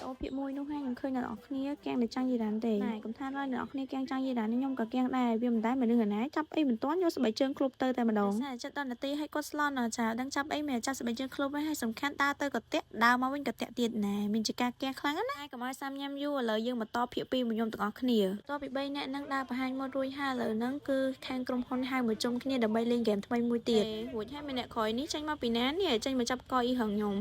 អូភាគ1នោះហើយខ្ញុំឃើញអ្នកនរគ្នាកៀងតែចាំងយីរ៉ានទេណែកុំថាឡើយអ្នកនរគ្នាកៀងចាំងយីរ៉ាននេះខ្ញុំក៏កៀងដែរវាមិនដែរមនុស្សណាចាប់អីមិនទាន់យកស្បែកជើងក្លុបទៅតែម្ដងតែចិត្តដល់នាទីឲ្យគាត់ស្លន់ចាដឹងចាប់អីមិនចាប់ស្បែកជើងក្លុបហើយសំខាន់ដើរទៅក៏តាក់ដើរមកវិញក៏តាក់ទៀតណែមានជាការកៀងខ្លាំងណាស់កុំឲ្យសាំញ៉ាំយូរឥឡូវយើងបន្តភាគ2មកខ្ញុំទាំងអស់គ្នាតទៅពី3នាក់នឹងដើរបង្ហាញមករួចហើយឥឡូវហ្នឹងគឺខាងក្រុមហ៊ុនហៅមកជុំគ្នាដើម្បីលេងហ្គេមថ្មីមួយទៀតរួចហើយមានអ្នកក្រោយនេះចេញមកពីណានេះចេញមកចាប់កអ៊ីហឹងខ្ញុំ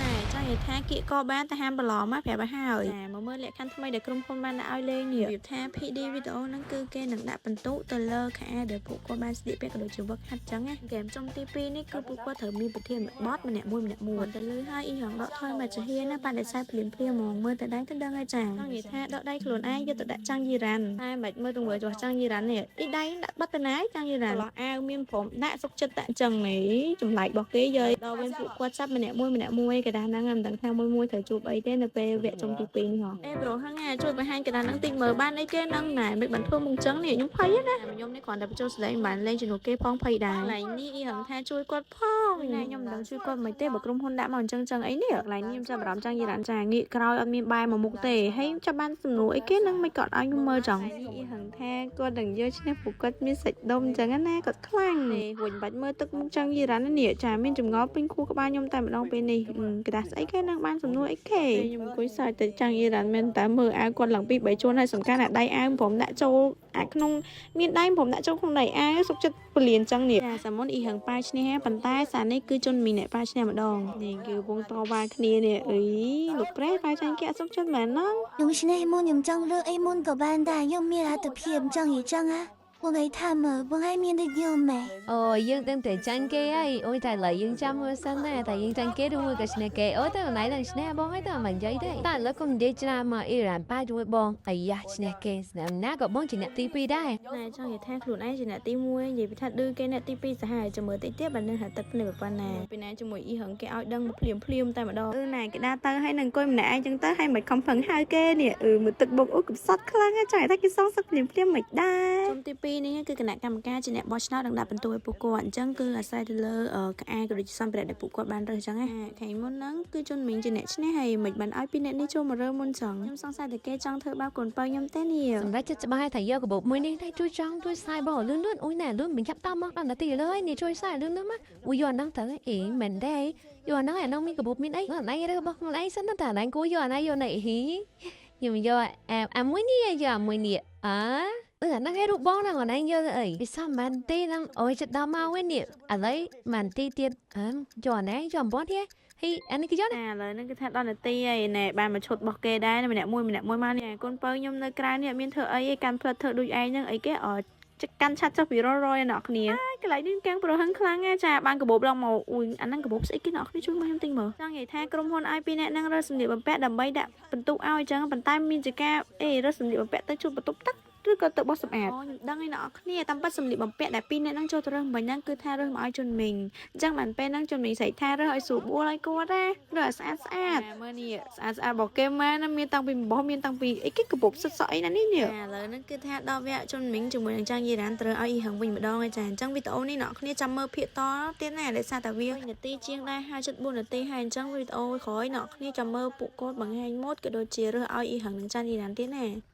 ណែចង់និយាយថាគៀកកបានតែហាមបន្លំណាប្រាប់ឲ្យហើយចាមកមើលលក្ខខណ្ឌថ្មីដែលក្រុមហ៊ុនបានដាក់ឲ្យលេងនេះរបៀបថា PD វីដេអូហ្នឹងគឺគេនឹងដាក់បន្ទុកទៅលើខោអាវដែលពួកគាត់បានស្លៀកពាក់ក៏ដូចជាវឹកហាត់ចឹងណាហ្គេមចំទី2នេះគឺពួកគាត់ត្រូវមានប្រធានបទម្នាក់មួយម្នាក់មួយទៅលើហើយអ៊ីហងដកថយមកចាហ៊ានណាបដិសេធភ្លាមភ្លាមហ្មងមើលតែដៃទៅដឹងហើយចាចង់និយាយថាដកដៃខ្លួនឯងយកទៅដាក់ចាំងយីរ៉ាន់តែមិនមើលទង្វើរបស់ចាំងយីរ៉ាន់នេះអ៊ីដៃដាក់បាត់ទៅណាចាំងយីរ៉ាន់ឡោះអាវមានព្រមដាក់សុកចិត្តដាក់ចឹងនេះចម្លែករបស់គេយាយដល់វិញពួកគាត់ចាប់ម្នាក់មួយម្នាក់មួយកដាស់ហ្នឹងមិនដឹងថាមួយមួយត្រូវជួបអីទេនៅពេលវគ្គចុងទី2នេះហ៎អេប្រូហឹងអាជួយបង្ហាញកដាស់ហ្នឹងតិចមើលបានអីគេហ្នឹងណែមិនបានធ្វើមុខចឹងនេះខ្ញុំភ័យណាខ្ញុំនេះគ្រាន់តែបញ្ចូលសលេងមិនបានលេងជំនួសគេផងភ័យដែរកន្លែងនេះអ៊ីហឹងថាជួយគាត់ផងណែខ្ញុំមិនដឹងជួយគាត់មិនទេបើក្រុមហ៊ុនដាក់មកអញ្ចឹងចឹងអីនេះកន្លែងនេះខ្ញុំចាប់អារម្មណ៍ចង់យីរ៉ាន់ចាងាកក្រោយអត់មានបែរមកមុខទេហើយចាប់បានសំណួរអីគេនឹងមិនគាត់ឲ្យខ្ញុំមើលចង់នេះអ៊ីហឹងថាគាត់នឹងយកឈ្នះពួកគាត់មានសាច់ដុំអញ្ចឹងណាគាត់ខ្លាំងនេះរួចបាច់មើលទឹកមុខចង់យីរ៉ាន់នេះចាមានចម្ងល់ពេញខួរក្បាលខ្ញុំតែម្ដងពេលនេះក្តាស់ស្អីគេនឹងបានសំណួរអីគេខ្ញុំអង្គុយសើចតែចង់យីរ៉ាន់មែនតើមើលអាវគាត់ឡើងពី3ជួនហើយសំខាន់អាដៃអាវព្រមដាក់ចូលអាក្នុងមានដៃព្រមដាក់ចូលក្នុងដៃអាវសុកចិត្តពលានចឹងនេះចាសាមុនអ៊ីហឹងប៉ាឈ្នះប៉ុន្តែសានេះគឺជនមីអ្នកប៉ាឈ្នះម្ដងនេះគឺវងតវ៉ាគ្នានេះអីលោកប្រេះប៉ាចាញ់គេអត់សុកចិត្តមែនហ្នឹង ខ្ញុំឈ្នះមុនខ្ញុំចង់លើកអីមុនក៏បានដែរខ្ញុំមានលទ្ធភាពចង់និយាយចឹងណាបងឯងថាមើលបងឯងមានដូចខ្ញុំមែន អូយើងដឹងតែចាញ់គេហើយអូយតែឡើយយើងចាំមើលសិនណាតែយើងចាញ់គេឬមួយក៏ឈ្នះគេអូតែម្ល៉េះនឹងឈ្នះបងហើយតែមិននិយាយទេតែឥឡូវកុំនិយាយច្រើនមកអ៊ីរ៉ានប៉ាជួយបងអាយ៉ាឈ្នះគេស្នាមណាក៏បងជាអ្នកទី2ដែរ ណែចង់និយាយថាខ្លួនឯងជាអ្នកទី1និយាយពីថាឌឺគេអ្នកទី2សាហាវចាំមើលតិចទៀតបើនឹងហាទឹកភ្នែកប៉ុណ្ណាពីណាជាមួយអ៊ីហឹងគេឲ្យដឹងមកភ្លាមភ្លាមតែម្ដងអឺណែគេដើរទៅហើយនឹងអង្គុយម្នាក់ឯងចឹងទៅហើយមិនខំប្រឹងហៅគេនេះអឺមើលទឹកបុកអូកំសត់ខ្លាំងណាស់ចង់និយាយថាគេសងសឹកភ្លាមភ្លាមមិនដែរជុំទី2នេះគឺគណៈកម្មការជាអ្នកបោះឆ្នោតនិងដាក់បន្ទូឲ្យពួកគាត់អញ្ចឹងគឺអាស្រ័យទៅលើក្អាក៏ដូចជាសម្ភារៈដែលពួកគាត់បានរើសអញ្ចឹងណាថ្ងៃមុនហ្នឹងគឺជនមីងជាអ្នកឈ្នះហើយមិនបានឲ្យពីអ្នកនេះចូលមករើមុនចឹងខ្ញុំសង្ស័យតែគេចង់ធ្វើបាបកូនបើខ្ញុំទេនេះ សម្រាប់ចិត្តច្បាស់ថាយកកាបូបមួយនេះតែជួយចង់ជួយសាយបងលឿនលឿនអូយណែលឿនមិនចាប់តាមមកដល់នាទីលើនេះជួយសាយលឿនលឿនមកអូយយកអាហ្នឹងទៅអេមែនទេយកអាហ្នឹងអាហ្នឹងមានកាបូបមានអីអានេះរើរបស់ខ្លួនឯងសិនតែអានេះគួរយកអានេះយកនេះហ៊ីខ្ញុំយកអាអាមួយនេះយកអាមួយនេះអើអឺអាហ្នឹងឯរូបបងហ្នឹងអានេះយកទៅអីវាសមមែនទេហ្នឹងអូយចិត្តដល់មកវិញនេះឥឡូវមែនទេទៀតអើយកអានេះយកអំបោះទៀតហីអានេះគេយក ណាឥឡូវហ្នឹងគឺថាដល់នាទីហើយណែបានមកឈុតរបស់គេដែរម្នាក់មួយម្នាក់មួយមកនេះកូនពៅខ្ញុំនៅក្រៅនេះអត់មានធ្វើអីទេកាន់ផ្លិតធ្វើដូចឯងហ្នឹងអីគេអចកាន់ឆាត់ចុះពីរយរយអ្នកគ្នាហើយកន្លែងនេះកាំងប្រហឹងខ្លាំងណាចាបានកបោបឡើងមកអ៊ុយអាហ្នឹងកបោបស្អីគេអ្នកគ្នាជួយមកខ្ញុំទិញមើលចង់និយាយថាក្រុមហ៊ុនឲ្យពីអ្នកហ្នឹងរើសសម្លៀកបំពាក់ដើម្បីដាក់បន្ទុកឲ្យអញ្ចឹងប៉ុន្តែមានជាការអេរើសសម្លៀកបំពាក់ទៅជួបបន្ទប់ទឹកឬក៏ទៅបោះសម្អាតអូខ្ញុំដឹងឯអ្នកគ្នាតាមពិតសម្លៀកបំពាក់ដែលពីរអ្នកហ្នឹងចូលទៅរើសមិញហ្នឹងគឺថារើសមកឲ្យជន់មីង អញ្ចឹងបានពេលហ្នឹងជំនាញស្រីថារើសឲ្យស្រួលបួលឲ្យគាត់ណារើសឲ្យស្អាតស្អាតមើលនេះស្អាតស្អាតរបស់គេមែនណាមានតាំងពីអំបោះមានតាំងពីអីគេកាបូបសិតសក់អីណានេះនេះឥឡូវហ្នឹងគឺថាដល់វគ្គជំនាញជាមួយនឹងចាងយីរ៉ានត្រូវឲ្យអ៊ីហឹងវិញម្ដងឯចាអញ្ចឹងវីដេអូនេះអ្នកគ្នាចាំមើលភាគតទៀតណាដោយសារតែវានាទីជាងដែរ54នាទីហើយអញ្ចឹងវីដេអូក្រោយអ្នកគ្នាចាំមើលពួកគាត់បង្ហាញម៉ូដក៏ដូចជារើសឲ្យអ៊ីហឹងនឹងចាងយីរ៉ានទៀតណា។